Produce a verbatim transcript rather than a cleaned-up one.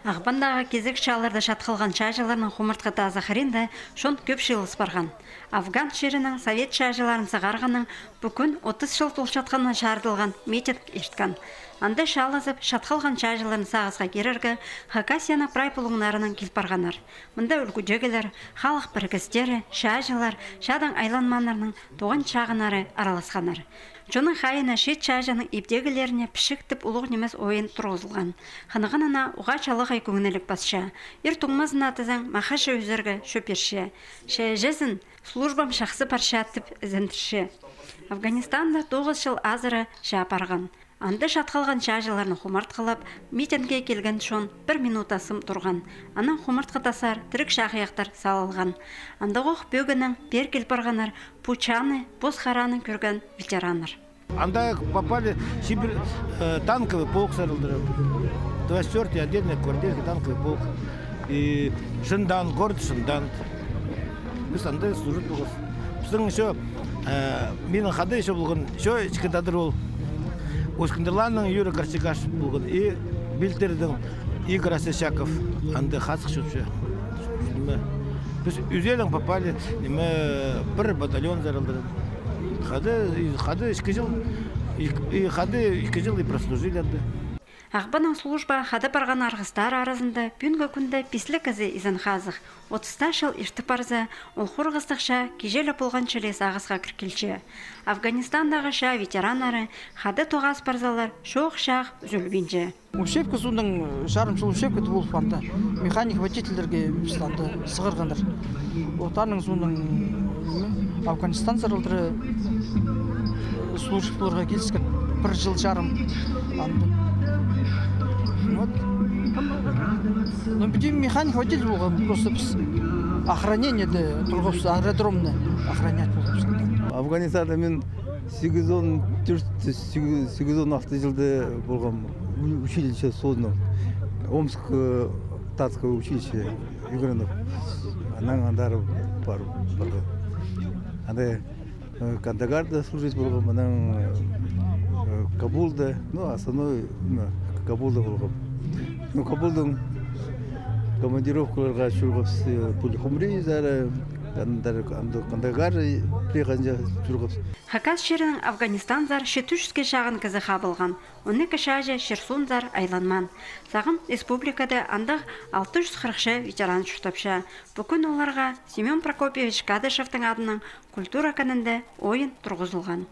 Ағбандағы кизек чааларда чатхалған чааҷыларның хумартхы тазы хыринда чон кӧп чыылыс парған. Афган чирінең совет чааҷыларын сығарғанның пу кӱн отыс чыл толчатханына чарыдылған митинг ирткен. Анда чаалазып, чатхалған чааҷыларын сағысха кирерге Хакасияның прай пулуңнарынаң кил парғаннар. Мында ӱлгӱдегілер, халых пірігістері, чааҷылар, чаадаң айланмааннарның туған чағыннары араласханнар. Чонның хайиина чиит чааҷының ибдегілеріне пічіктеп улуғ нимес ойын турғызылған. Хынығынына уғаа чалахай кӧңніліг пасча. Ир туңмазына тізең, махачы ӱзерге чӧп ирче. Чааҷызын, службам чахсы парча тіп ізендірче. Афганистанда тоғыс чыл азыра чаа парған. Анда чатхалған чааҷыларны хумартхылап, митингке килген чон пір минута сым турған. Анаң хумартхы тасар, тіріг чахайахтар салылған. Андағох пӧгінең пеер кил парғаннар пу чааны пос хараанаң кӧрген ветераннар. Анда попали Сибирь, э, танковый полк сарылдырып. Двадцать четвёртый отдельный гвардейский танковый полк. И Шындан, город Шындан. Піс анда служить полғабыс. Пістің ещё, э, минің хада ещё полған, ещё ічкі тадар ол. Ускындырларның Юра Корчегаш полған. И Билтердің Игорь Осачаков. Анда хазых чуртапча. Ниме, піс ӱзінең попали, ниме, пір батальон сарылдырып. Хада, и хада ікі чыл, и, и хада ікі чыл и прослужили анда. Ағбанның службаа хада парған арғыстары аразында пӱӱнгі кӱнде пис ле кізі изен хазых. Отыс тас чыл иртіп парза, ол хорғыстығ чаа кичее ле полған чіли сағысха кір килче. Афганистандағы чаа ветераннары хада тоғас парзалар, чоох-чаах ӱзӱлбинче. Учебка соонаң, э, чарым чыл учебка тіп полып анда. Механик-водительлерге пісті анда сығарғаннар. Вот аның соонаң, м, Афганистан сарылдыра, э, служить поларға киліскен. Пір чыл чарым анда. Вот. Ну, пӱӱн механик-водитель полғам, просто піс охранениеде турғабыс, аэродромны охранять полғабыс. Афганистанда мин сигізон тӧрт, сигізон алты чылда полғам, у-, училище соонаң. Омск, э, танковый училище ӱгреніп, анаң андар пар-, парғам. Анда, э, Кандагарда служить полғам, анаң, э, Кабулда, ну, основной, ну, Кабулда полғам. Ну, Кабулдаң командировкаларға чӧргебіс, э, Пулхумри сари, андар, анда Кандагар приехать чӧргебіс. Хакас чирінең Афганистан сар читі чӱске чағын кізі хабылған, он ікі чааҷы чир-суун сар айланмаан. Сағам республикада андағ алты чӱс хырых чаа ветеран чуртапча. Пу кӱн оларға Семён Прокопьевич Кадышевтің адынаң культура кінінде ойын турғызылған.